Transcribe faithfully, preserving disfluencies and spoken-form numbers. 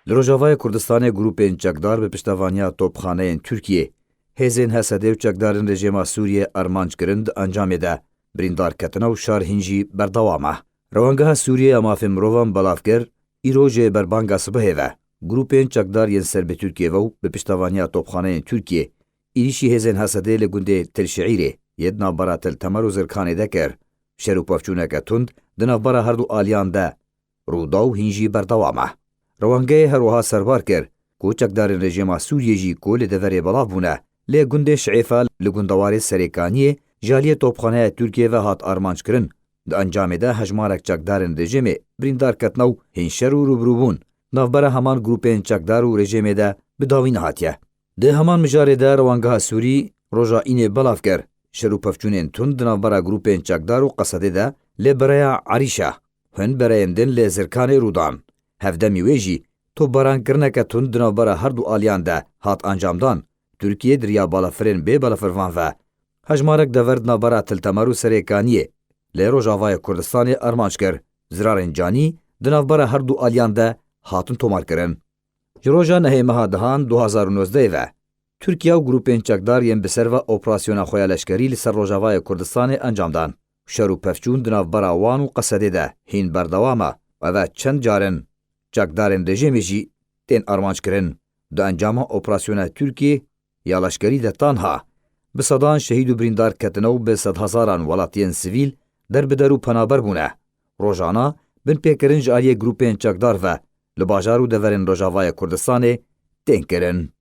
Li Rojavayê Kurdistanê grûpên çekdar bi piştevaniya topxaneyên Tirkiyê, hêzên H S D û çekdarên rejêma Sûriyê armanc kirin, di encamê de birîndar ketine û şer hîn jî berdewam e. Rewangeha Sûriyê ya Mafên Mirovan belav kir, îro ji berbanga sibehê ve grûpên çekdar yên ser bi Tirkiyê ve û bi piştevaniya topxaneyên Tirkiyê êrîşî hêzên H S D li gundê Til Şiîrê yê di navbera Til Temer û Zirkanê de kir. Şer û pevçûneke tund di navbera her du aliyan de rû da û hîn jî berdewam e. Rewangeyê her wiha serbar kir ku çekdarên rejêma Sûriyê jî ku li deverê belav bûne, lê gundê Şiêfa li gundewarê Serêkaniyê ji aliyê topxaneya Tirkiyê ve hat armanc kirin. Di encamê de hejmarek çekdarên rejêmê birîndar ketine û hîn şer û rûbirûbûn navbera heman grûpên çekdar û rejêmê de bi dawî nehatiye. Di heman mijarê de Rewangeha Sûrî roja Înê belav kir, şer û pevçûnên tund di navbera grûpên çekdar û Qesedê de li bereya Erîşa, hin bereyên din li Zirkanê rû dan. Hevdemî wê jî topbarankirineke tund di navbera her du aliyan de hat encamdan. Tirkiye di riya balafirên bê balafirvan ve hejmarek dever di navbera Til Temer û Serêkaniyê li Rojavayê Kurdistanê armanc kir. Zirarên canî di navbera her du aliyan de hatin tomarkirin. Ji roja nehê meha dehan du hazar û nozdehê ve Tirkiye û grûpên çekdar yên bi ser ve operasyona xwe ya leşkerî li ser Rojavayê Kurdistanê encam dan. Şer û pevçûn di navbera wan û Qesedê de hîn berdewam e û ev e çend carin çekdarên rejêmê jî tên armanc kirin. Di encama operasyona Tirkiyê ya leşkerî de tanha bi sedan şehîd û birîndar ketine û bi sedhezaran welatiyên sivîl derbider û penaber bûne. Rojana binpêkirin ji aliyê grûpên çekdar ve li bajar û deverên Rojavayê Kurdistanê tên kirin.